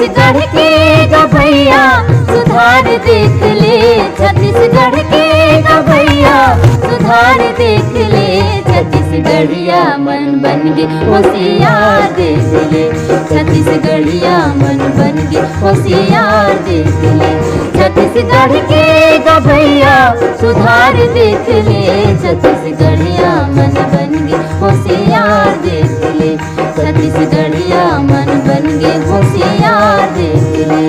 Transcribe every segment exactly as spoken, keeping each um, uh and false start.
छत्तीसगढ़ के गभैया सुधार देख ले, छत्तीसगढ़ के गभैया सुधार देख ले। छत्तीसगढ़िया मन बन गे होशियार देख ले, छत्तीसगढ़िया मन बन गे होशियार देख ले। छत्तीसगढ़ के गभैया सुधार देख ले, छत्तीसगढ़िया मन बन गे होशियार देख ले। छत्तीसगढ़िया मन बन गे होशियार देख ले।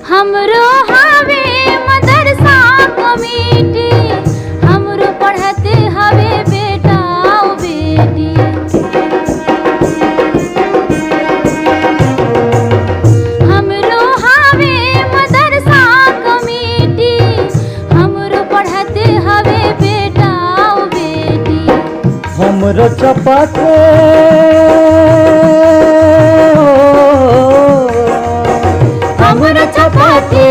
हमरो हवे मदरसा कमेटी, हमरो पढ़त हवे बेटा अउ बेटी। हमरो हवे मदरसा कमेटी, हमरो पढ़त हवे बेटा अउ बेटी। हमरो चपाथे हो, हमरो चपाथे,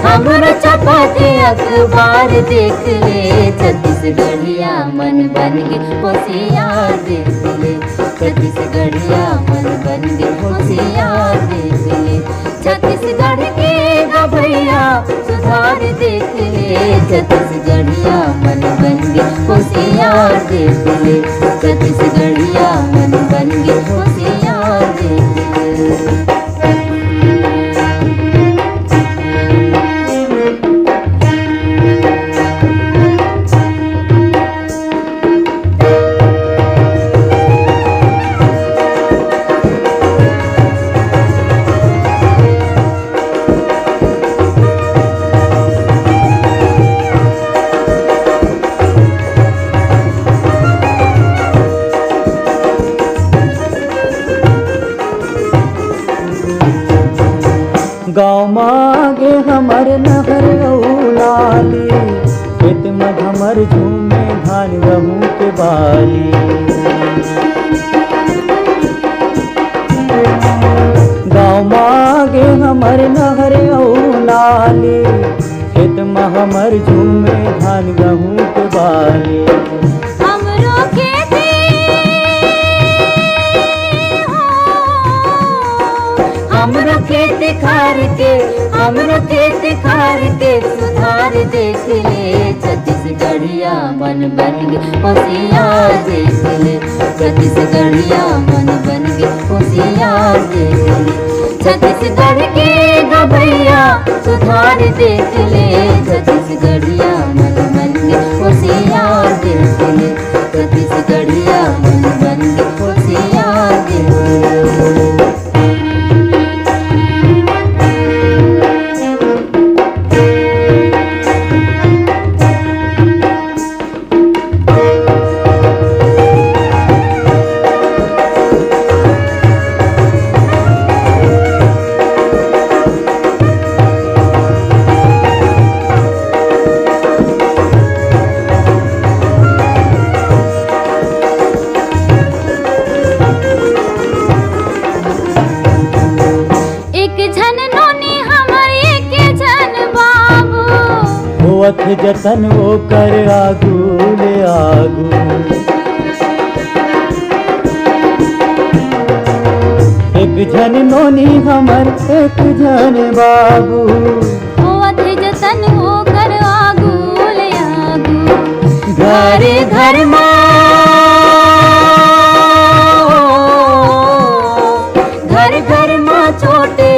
हमरो चपाथे अखबार देख ले। छत्तीसगढ़िया मन बन गे होशियार देख ले, छत्तीसगढ़िया मन बन गे होशियार देख ले। छत्तीसगढ़ के गभैया सुधार देख ले, छत्तीसगढ़िया मन बन गे होशियार देख ले, छत्तीसगढ़िया मन बन गे होशियार देख ले। गाँव म आगे हमर नहर अउ नाली, खेत म हमर झूमे धान गहूँ के बाली। गाँव म आगे हमर नहर अउ नाली, खेत म हमर झूमे धान गहूँ के बाली। हमरो खेती हो, हमरो खेत खार के, हमरो खेत खार के सुधार देख ले। छत्तीसगढ़िया मन बन गे होशियार देख ले, छत्तीसगढ़िया मन बन गे होशियार देख ले। छत्तीसगढ़ के गभैया सुधार देख ले, छत्तीसगढ़िया मन बन गे होशियार देख ले, छत्तीसगढ़िया मन बन गे होशियार देख ले। एक झन नोनी हमर, एक झन बाबू। होवत हे जतन ओकर आगू ले आगू। एक झन नोनी हमर, एक झन बाबू। होवत हे जतन ओकर आगू ले आगू। घर घर मा, घर घर मा छोटे,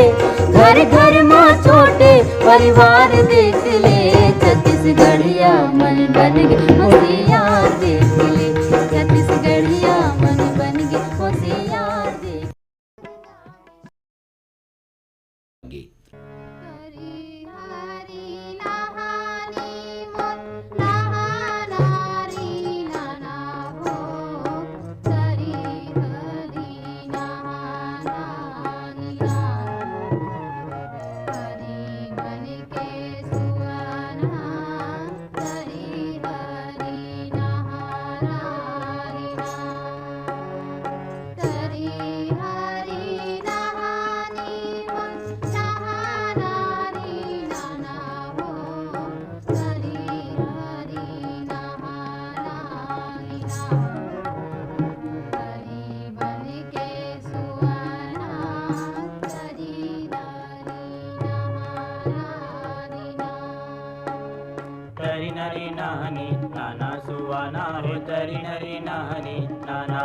घर घर मा छोटे परिवार देख ले। छत्तीसगढ़िया मन बन गे होशियार देख ले, छत्तीसगढ़िया मन बन गे होशियार देख। नानी नाना सुवाना रे, तरी नरी नानी नाना,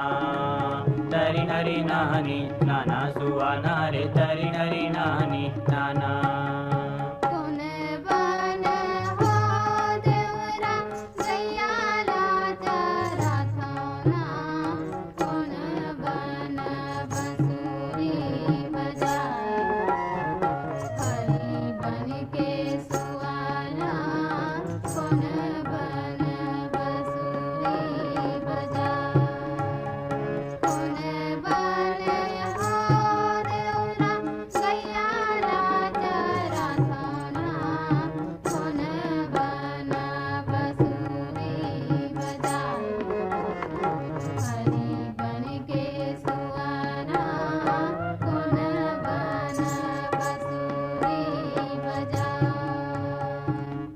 तरी नरी नानी नाना सुवाना रे, तरी नरी नानी नाना। कोन बन हो देवरा, गैया ला चराथव ना, कोन बन बंसुरी बजाए, हरी बन के सुवाना, कोन बन बंसुरी बजाए, कोन बन हो देवरा, गैया ला चराथव ना, कोन बन बंसुरी बजाए, हरी बन के सुवाना, कोन बन बंसुरी बजाए।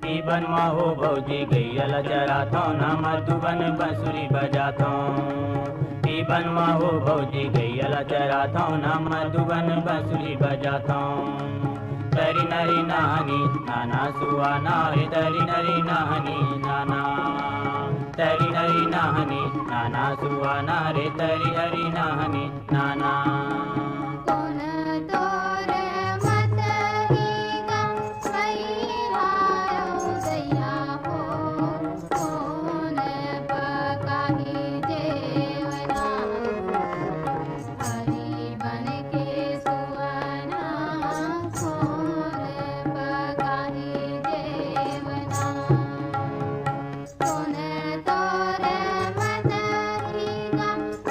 पीबन मा हो भौजी गैया ला चराथव ना, मधुबन बंसुरी बजाथव। पीबन मा हो भौजी गैया ला चराथव ना, मधुबन बंसुरी बजाथव। तरी नरी नानी नाना सुवाना रे, तरी नरी नानी नाना, तरी नरी नानी नाना सुवाना रे, तरी हरी नानी नाना। कोन तोर मतही गा, मैहायो दैया हो, कोन पकाही जेवना, हरी बन के सुवाना, कोन पकाही जेवना। कोन तोर मतही गा,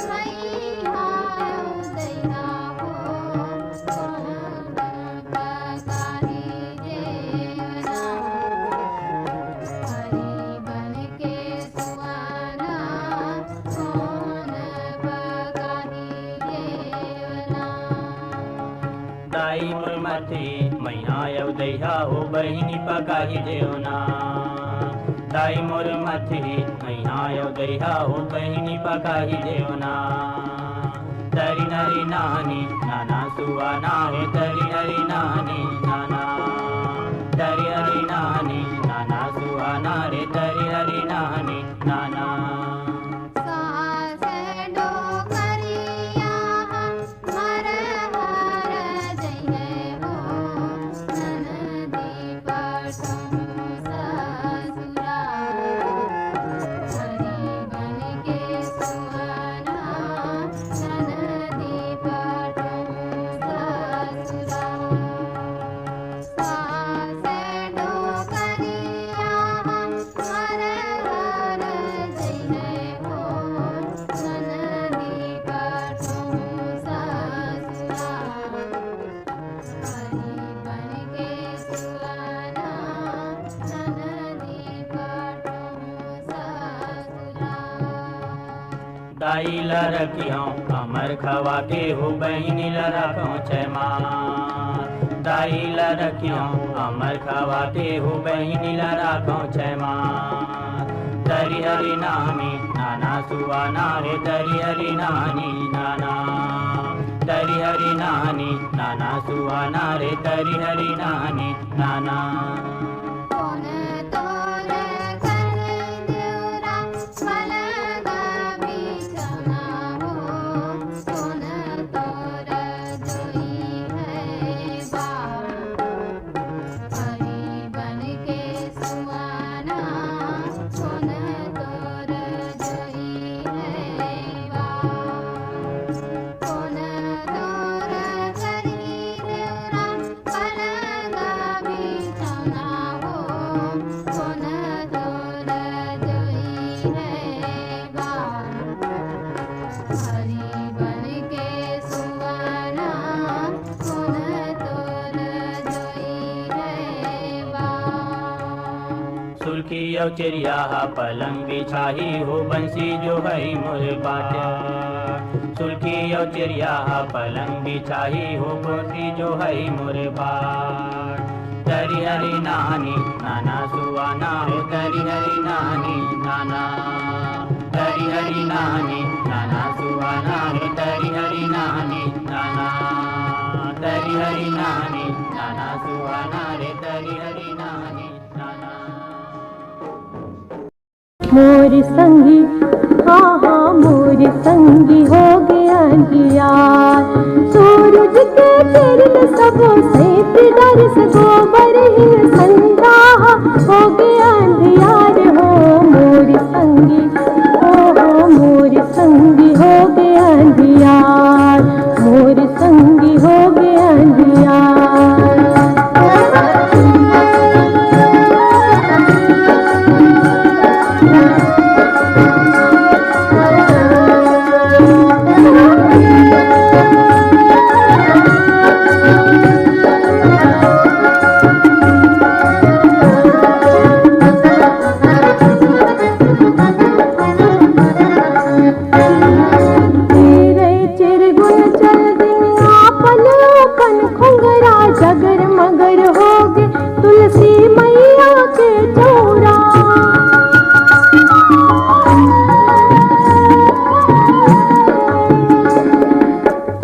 मैहायो दैया हो, कोन पकाही जेवना, हरी बन के सुवाना, कोन पकाही जेवना। दाई मोर मथी मैहायो दैया हो, बहिनी पकाही जेवना। दाई मोर मथी मैहायो दैया हो, बहिनी पकाही जेवना। तरी नरी नानी नाना सुवाना रे, तरी हरी नानी नाना, तरी हरी नानी नाना सुवाना रे, तरी हरी नानी नाना। सास डोकरिया हर हर जइहे हो, ननदी पठहूँ ससुरा। हरी बन के सुवाना, ननदी पठहूँ ससुरा। सास डोकरिया हर हर जइहे हो, ननदी पठहूँ ससुरा। हरी बन के सुवाना, ननदी पठहूँ ससुरा। दाई ला रखिहौं अमर खवा के हो, बहिनी ला राखौं छैमा। दाई ला रखिहौं अमर खवा के हो, बहिनी ला राखौं छैमा। तरी हरी नानी नाना सुवाना रे, तरी हरी नानी नाना, तरी हरी नानी नाना सुवाना रे, तरी हरी नानी नाना। कोन तोर करे देवरा, पलंग बिछौना हो, कोन तोर जोइहै बा। हरी बन के सुवाना, कोन तोर जोइहै बा। कोन तोर करही देवरा, पलंग बिछौना हो, कोन तोर जोइहै बा। हरी बन के सुवाना, कोन तोर जोइहै बा। सुलखी अउ चेरिया हा पलंग बिछाही हो, बंसी जोहई मोर बाट। सुलखी अउ चेरिया हा पलंग बिछाही हो, बंसी जोहई मोर बाट। तरी हरी नानी नाना सुवाना हो, तरी हरी नानी नाना, तरी हरी नानी नाना सुवाना हो, तरी हरी नानी नाना, तरी हरी नानी नाना सुवाना रे, तरी हरी नानी नाना। मोर संगी, हाँ, हाँ, मोर संगी होगे अंधियार। सूरज के किरण सबो सैंत डरिस, गोबर हिम संझा होगे अंधियार हो। मोर संगी, ओ हो, मोर संगी होगे अंधियार, मोर संगी होगे अंधियार। चिरगुन चल दिन आपन अपन खुंगरा, जगर मगर होगे तुलसी मैया के चौरा।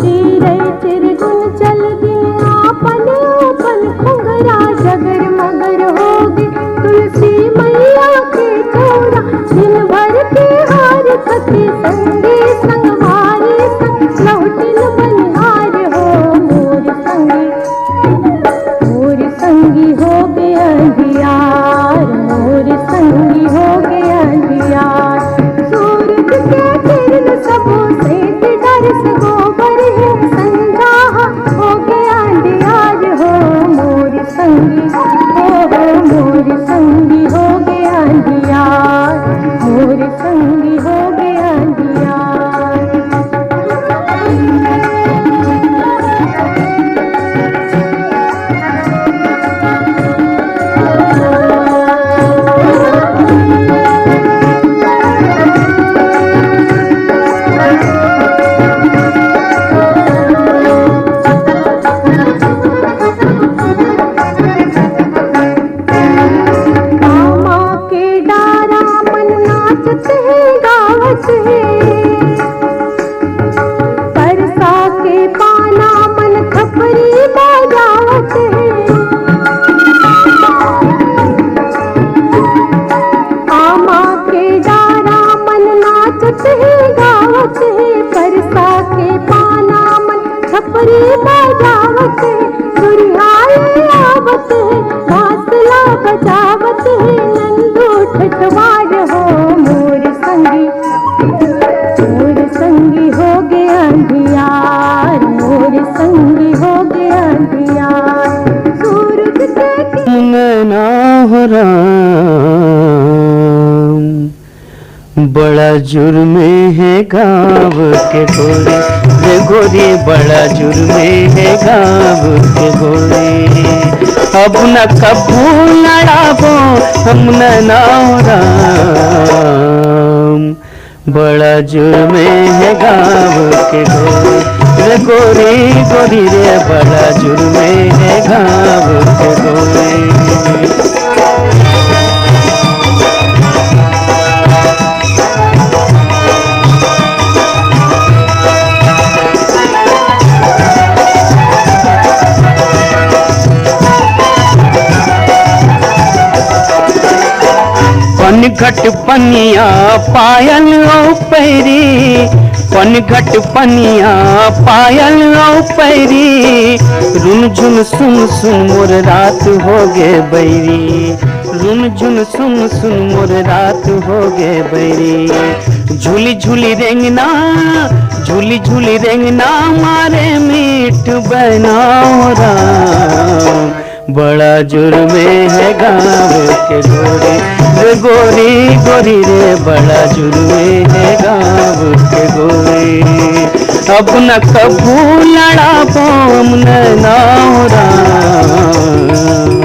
चिरई चिरगुन चल दिन आपन अपन खुंगरा, जगर मगर होगे तुलसी मैया के चौरा। दिन भर तिहार कथे संगी संगवारी संग, लहुटिन बनिहार हो। मोर संगी, मोर संगी होगे अंधियार, मोर संगी होगे अंधियार। सूरज के किरण सबो सैंत डरिस, गोबर हिम संझा होगे अंधियार हो। मोर संगी, ओ हो, मोर संगी होगे अंधियार, मोर संगी होगे अंधियार। आमा के डारा मन नाचत हे, गावत हे। परसा के पाना मन थपरी बजावत हे। आमा के डारा मन नाचत हे, गावत हे। परसा के पाना मन छपरी बजावत हे, सुरिहाए आवत हे, बांसला बजावत हे, नंदू ठठवार हो। मोर संगी, मोर संगी होगे अंधियार, मोर संगी होगे अंधियार। सूरज के नैना हो राम, बड़ा जुर्मे हे गाँव के गोरी, रे गोरी, बड़ा जुर्मे हे गाँव के गोरी। अब न कभू लड़ाबो हम नैना हो राम, बड़ा जुर्मे हे गाँव के गोरी, रे गोरी, गोरी रे, बड़ा जुर्मे हे गाँव के गोरी। पनघट पनिया पायल अउ पैरी, पनघट पनिया पायल अउ पैरी, रुनझुन सुन सुन मोर रात होगे बैरी, रुनझुन सुन सुन मोर रात होगे बैरी। झूली झूली रेंगना, झूली झूली रेंगना मारे मीठ बहना हो राम। बड़ा जुर्मे हे गाँव के गोरी, रे गोरी, गोरी रे, बड़ा जुर्मे हे गाँव के गोरी। अब न कभू लड़ाबो हम नैना हो राम,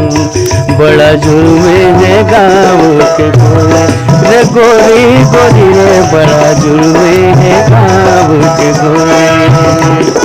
बड़ा जुर्मे हे गाँव के गोरी, रे गोरी, गोरी रे, बड़ा जुर्मे हे गाँव के गोरी।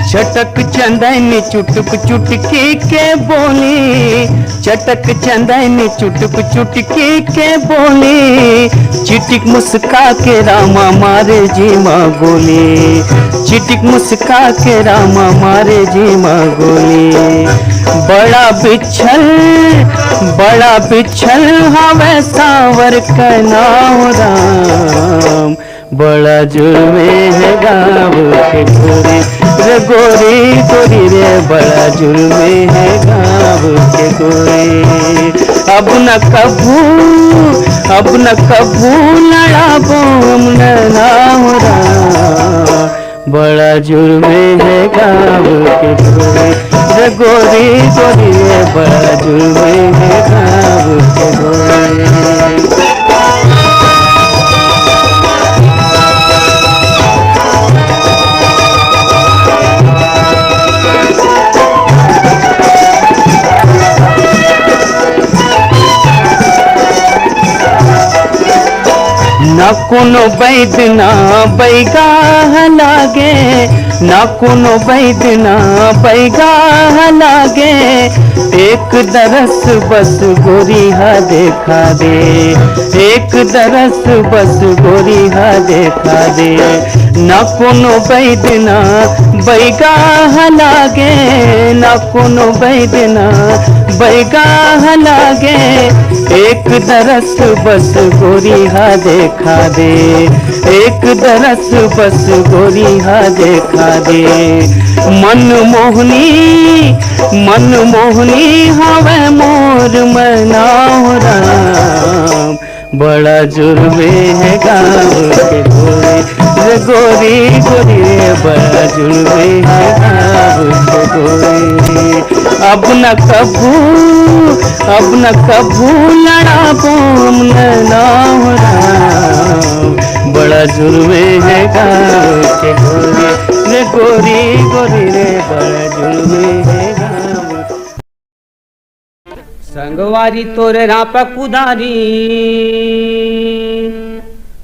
छठ चटक चंदन चुटुक चुटकी के बोली, चटक चंदन चुटुक चुटकी के बोली, चिटिक मुस्का के रामा मारे जी मा गोली, चिटिक मुस्का के रामा मारे जी मा गोली। बड़ा बिच्छल, बड़ा बिच्छल हवे साँवर के नाव राम, बड़ा जुर्मे हे गाँव के गोरी, रे गोरी गोरी रे, बड़ा जुर्मे हे गाँव के गोरी। अब न कभू, अब न कभू लड़ाबो हम नैना हो राम, बड़ा जुर्मे हे गाँव के गोरी, रे गोरी गोरी रे, बड़ा जुर्मे हे गाँव के गोरी। ना कोनो बैद ना बैगा ह लागे, ना कोनो बैद ना बैगा ह लागे, एक दरस बस गोरी हा देखा दे, एक दरस बस गोरी हा देखा दे। ना कोनो बैद ना बैगा ह लागे, ना कोनो बैद ना बैगा ह लागे, एक दरस बस गोरी हा देखा दे, एक दरस बस गोरी हा देखा दे। मन मोहनी, मन मोहनी हवे मोर मनाव राम, बड़ा जुर्मे हे गाँव के गोरी, रे गोरी गोरी रे, बड़ा जुर्मे हे गाँव के गोरी। अब न कभू, अब न कभू लड़ाबो हम नैना हो राम, बड़ा जुर्मे हे गाँव के गोरी, रे गोरी गोरी रे, बड़ा जुर्मे हे गाँव। संगवारी तोर रापा कुदारी,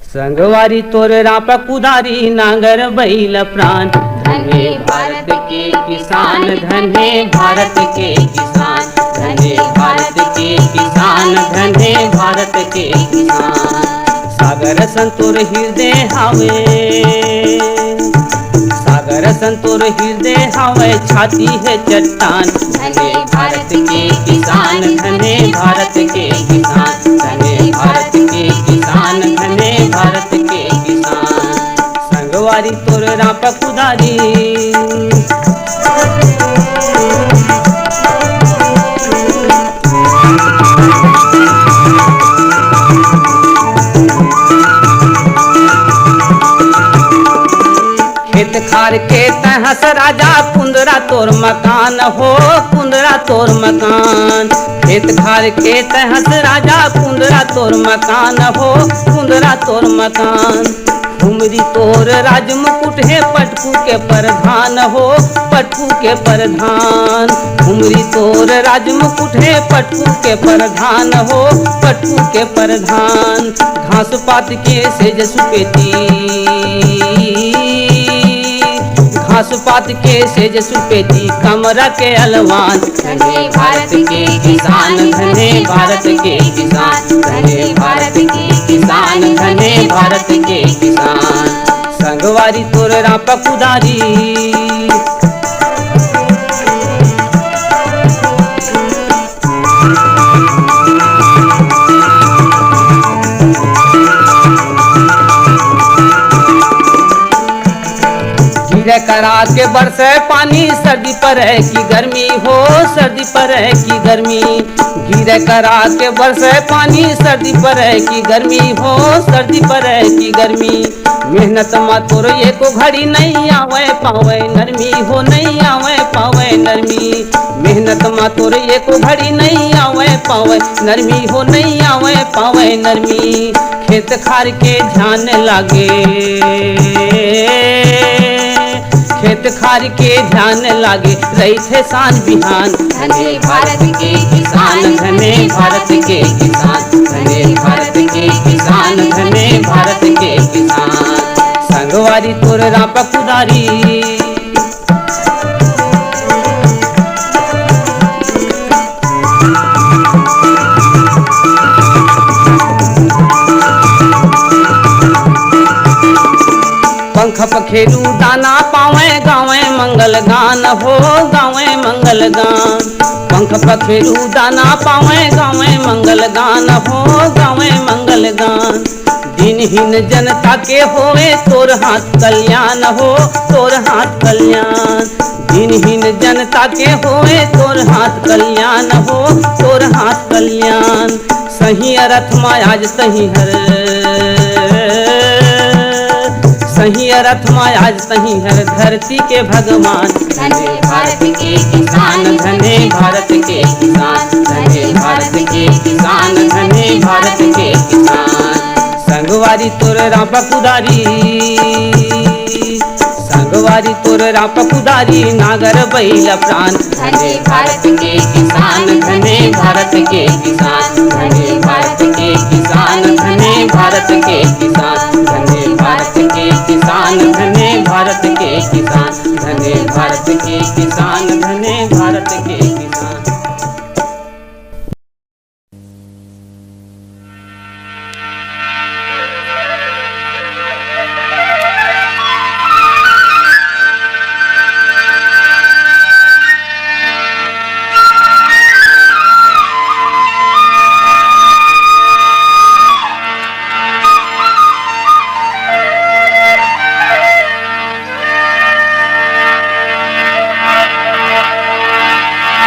संगवारी तोर रापा कुदारी, नांगर बैल प्राण। धने भारत के किसान, धने भारत के किसान, धने भारत के किसान, धने भारत के किसान। सागर सन तोर हिरदे हावे, सागर सन तोर हिरदे हावे, छाती हे चट्टान। धने भारत के किसान, धने भारत के किसान, धने भारत के किसान, धने भारत के किसान। संगवारी तोर रापा कुदारी। खेत खार के तहस राजा, कुंदरा तोर मकान हो, कुंदरा तोर मकान। खेत खार के तहस राजा, कुंदरा तोर मकान हो, कुंदरा तोर मकान। ठुमरी तोर राजमुकुट हे, पटकू के प्रधान हो, पटकू के प्रधान। ठुमरी तोर राजमुकुट हे, पटकू के प्रधान हो, पटकू के प्रधान। घास पात के सेज सुपेती, घास पात के सेज सुपेती, कमरा के अलवान। धने भारत के किसान, धने भारत के किसान, धने भारत के किसान, धने भारत के किसान। संगवारी तोर रापा कुदारी। गिरे करा के बरसे पानी, सर्दी परे की गर्मी हो, सर्दी परे की गर्मी। गिरे करा के बरसे पानी, सर्दी परे की गर्मी हो, सर्दी परे की गर्मी। मेहनत मा तोर एको घड़ी नइ आवे पावे नरमी हो, नइ आवे पावे नरमी। मेहनत मा तोर एको घड़ी नइ आवे पावे नरमी हो, नइ आवे पावे नरमी। खेत खार के ध्यान लागे, खेत खार के ध्यान लागे, रहिथे सान बिहान। धने भारत के किसान, धने भारत के किसान, धने भारत के किसान, धने भारत के किसान। संगवारी तोर रापा कुदारी। फेरू दाना पावै गावै मंगल गान हो, गावै मंगल गान। पंख पखेरू दाना पावै गावै मंगल गान हो, गावै मंगल गान। दीनहीन जनता के होए तोर हाथ कल्याण हो, तोर हाथ कल्याण। दीनहीन जनता के होए तोर हाथ कल्याण हो, तोर हाथ कल्याण। सही अरथ मा आज तही हर, सही अरथ मा आज तही हर धरती के भगवान। धने भारत के किसान, धने भारत के किसान, धने भारत के किसान, धने भारत के किसान। संगवारी तोर रापा कुदारी, संगवारी तोर रापा कुदारी, नागर बैला प्राण। धने भारत के किसान, धने भारत के किसान, धने भारत के किसान, धने भारत के किसान, धने भारत के किसान, धने भारत के किसान, धने भारत के किसान, धने भारत के किसान।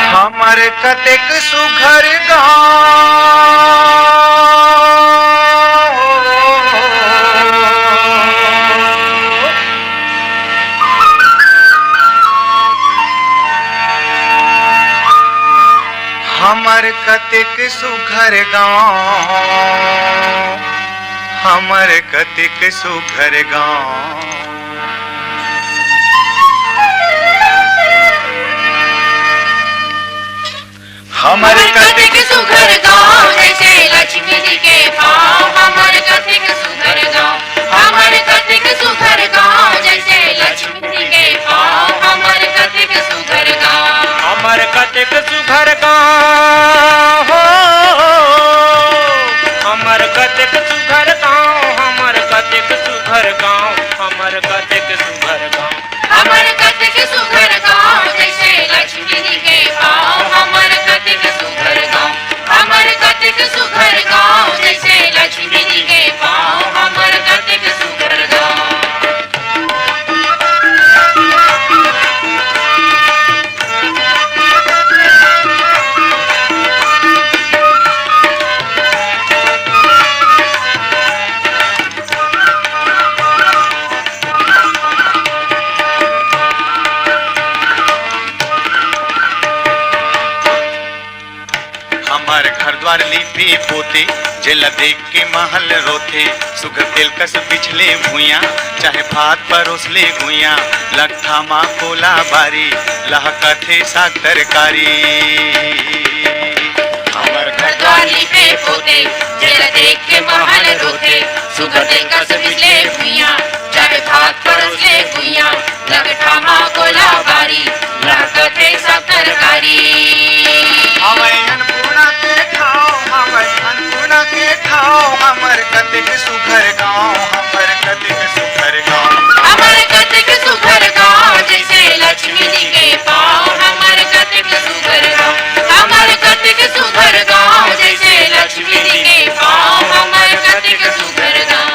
हमर कतेक सुघर गाँव। हमर कतेक सुघर गाँव, हमर कतेक सुघर गाँव। हमर कतेक सुघर गाँव, जैसे लक्ष्मी जी के पाँव। हमर कतेक सुघर गाँव, हमर कतेक सुघर गाँव, जैसे लक्ष्मी जी के पाँव। हमर कतेक सुघर गाँव, हमर कतेक सुघर गाँव हो। हमर कतेक सुघर गाँव, हमर कतेक सुघर गाँव, हमर कतेक सुघर गाँव। हमर कतेक सुघर गाँव, जैसे लक्ष्मी जी के पाँव। हमर कतेक सुघर गाँव, हमर कतेक सुघर गाँव, जैसे लक्ष्मी जी के पाँव। हमर कतेक सुघर गाँव। हमर घर द्वार लीपे पोते, जेला देख के महल रोथे। सुघर तेल कस बिछले भुइयां, चाहे भात परोस ले गुइयां। लकठा मा कोला बारी, लहकथे साग तरकारी। हमर घर द्वार लीपे पोते, जेला देख के महल रोथे। सुघर तेल कस बिछले भुइयां, चाहे भात परोस ले गुइयां। लकठा मा कोला बारी, लहकथे साग तरकारी। हवय अन्नपूर्णा के ठाव, हवय अन्नपूर्णा के ठाव। हमर कतेक सुघर गाँव, हमर कतेक सुघर गाँव। हमर कतेक सुघर गाँव, जैसे लक्ष्मी जी के पाँव। हमर कतेक सुघर गाँव, हमर कतेक सुघर गाँव, जैसे लक्ष्मी जी के पाँव। हमर कतेक सुघर गाँव।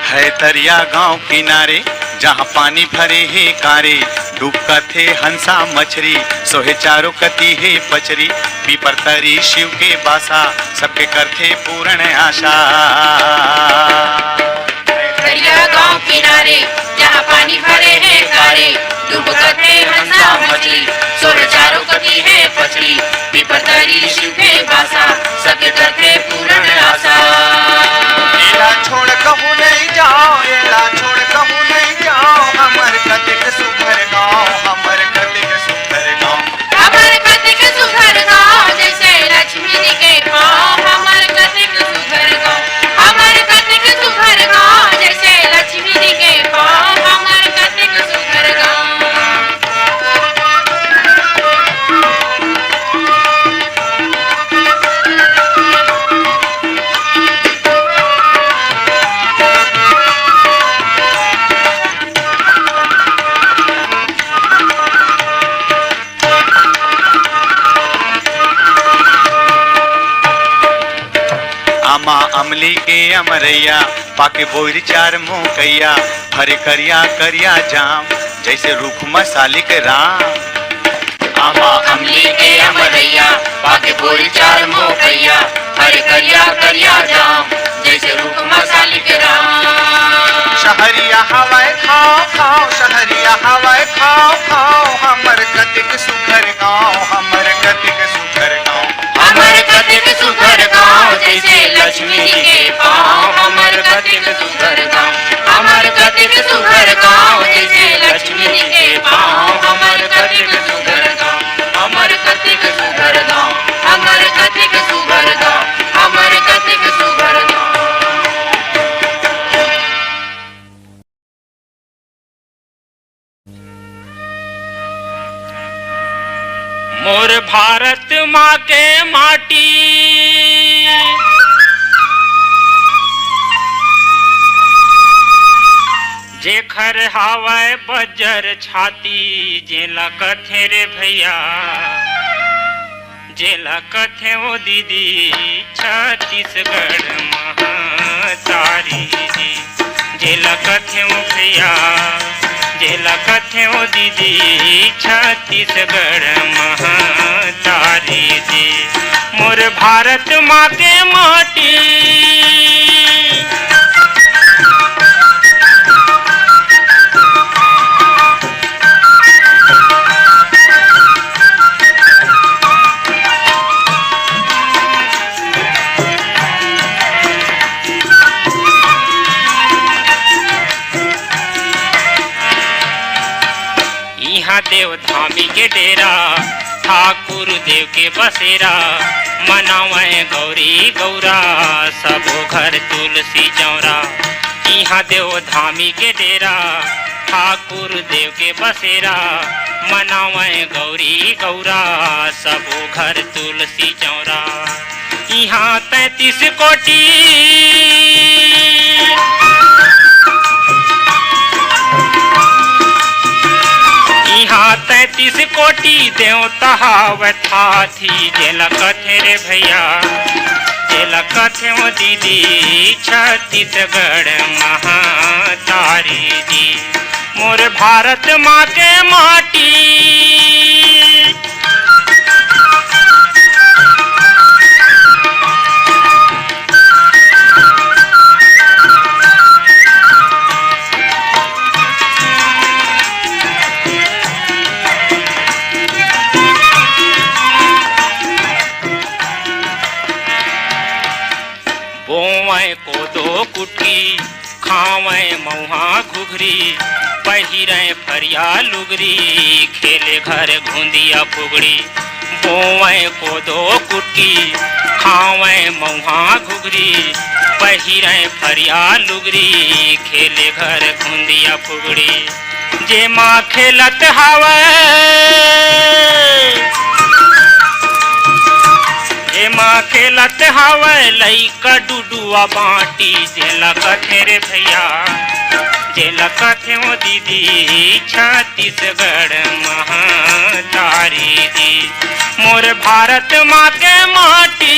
है तरिया गांव किनारे, जहां पानी भरे हे कारे। डुबकत हे हंसा मछरी, सोहे चारों कती हे पचरी। पीपर तरी शिव के बासा, सबके करथे पूर्ण आशा। तरिया गांव किनारे, जहां पानी भरे हे कारे। डुबकत हे हंसा मछरी, सोहे चारों कती हे पचरी। पीपर तरी शिव के बासा, सबके करथे पूर्ण आशा। एला छोड़ कहूँ नहीं जाओ, एला छोड़ कहूँ नहीं जाओ। हमर कतेक सुघर गाँव, हमर कतेक सुघर गाँव। हमर कतेक सुघर गाँव, जैसे लक्ष्मी जी के के अमरैया, पाके बोइर चार मोकैया, फरे करिया करिया जाम, जैसे रूख म सालिक राम। आमा अमली के अमरैया, पाके बोइर चार मोकैया, फरे करिया करिया जाम, जैसे रूख म सालिक राम। शहरिया हवय खाव खाव, शहरिया हवय खाव खाव, हमर कतिक सुघर गाँव, हमर कतिक सुघर गाँव। हमर कतिक सुघर गाँव, जैसे लक्ष्मी जी के पाँव। हमर कतिक सुघर गाँव, हमर कतिक सुघर गाँव, जैसे लक्ष्मी जी के पाँव। हमर कतिक सुघर गाँव, हमर कतिक सुघर गाँव, हमर कतिक सुघर गाँव, हमर कतिक सुघर गाँव। मोर भारत माँ के माटी, जेखर हावय बज्जर छाती, जेला कथे रे भैया, जेला कथे ओ दीदी छत्तीसगढ़ महतारी जी, जेला कथे ओ भैया, जेला कथे ओ दीदी छत्तीसगढ़ महतारी जी, मोर भारत माँ के माटी। इहाँ देव धामी के डेरा, ठाकुर देव के बसेरा, मनावय गौरी गौरा, सबो घर तुलसी चौरा। इहाँ देव धामी के डेरा, ठाकुर देव के बसेरा, मनावय गौरी गौरा, सबो घर तुलसी चौरा। इहाँ तैंतीस कोटि, इहाँ तैंतीस कोटि देवता हावय थाथी, जेला कथे रे भैया, जेला कथे ओ दीदी छत्तीसगढ़ महतारी जी, मोर भारत माँ के माटी। बोवय कोदो कुटकी, खावय मउहा घुघरी, पहिरय फरिया लुगरी, खेले घर घुंदिया फुगड़ी। बोवय कोदो कुटकी, खावय मउहा घुघरी, पहिरय फरिया लुगरी, खेले घर घुंदिया फुगड़ी। जेमा खेलत हावय, जेमा खेलत हावय लइका डुडुआ बाँटी, जेला कथे रे भैया, जेला कथे ओ दीदी छत्तीसगढ़ महतारी जी, मोर भारत माँ के माटी।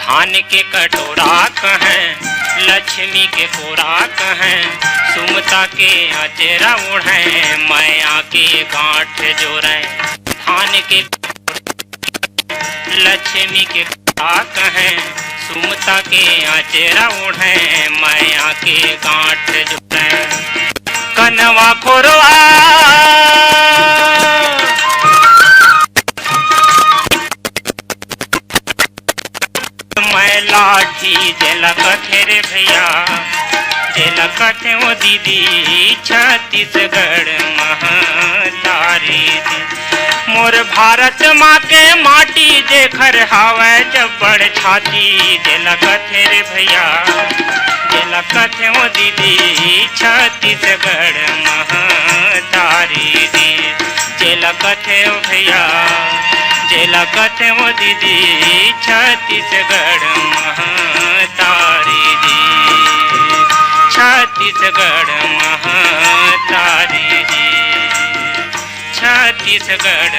धान के कटोरा कहय, लक्ष्मी के कोरा कहय, सुमता के अचेरा ओढ़य, मया के गांठ जोरय। धान के लक्ष्मी के कोरा कहय, सुमता के अचेरा ओढ़य, मया के गांठ जोरय। कनवा खोरवा मैं लाठी जेला कथे रे भैया, जेला कथे ओ दीदी छत्तीसगढ़ महतारी जी। मोर भारत माँ के माटी जेखर हावय जब्बड़ छाती, जेला कथे रे भैया, जेला कथे ओ दीदी छत्तीसगढ़ महतारी जी। जेला कथे ओ भैया, जेला कथे ओ दीदी, छत्तीसगढ़ महतारी जी, छत्तीसगढ़ महतारी जी, छत्तीसगढ़